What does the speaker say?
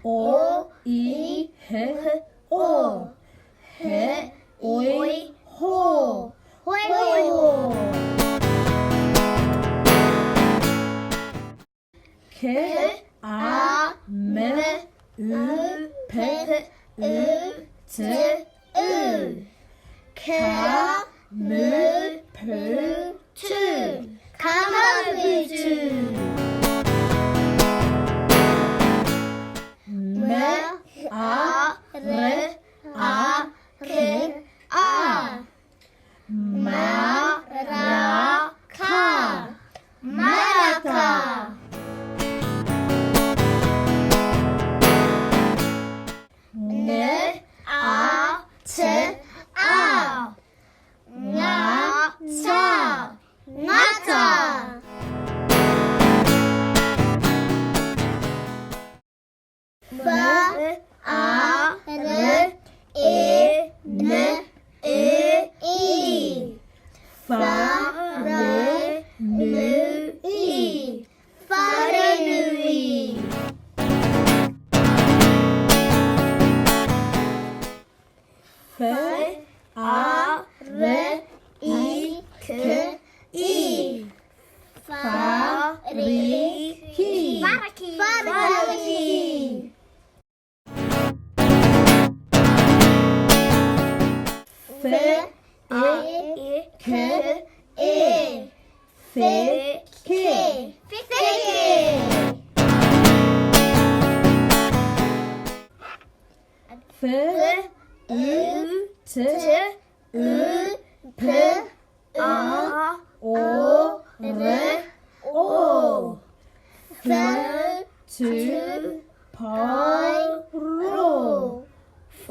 O, I, H, O. He, oi, ho. Hoi ho. K, A, M, U, P, U, T, U. K, M, P, Tu. Ka mutu. M, A, R, A, K, A. Ma, Ra, ka. Maraka. N, A, T, A. Ngā, ta. Ngata. F, A, R, E, N, E, I. F, R, N, I. Wharenui. F, A, R, I, K, I. Fa, ri, ki. Wharaki. Wharaki. F, E, K, E. F, K. Wheke. F, U, T, T, U, P, A, O, R, O. F, F, T, P, R, Ro. F,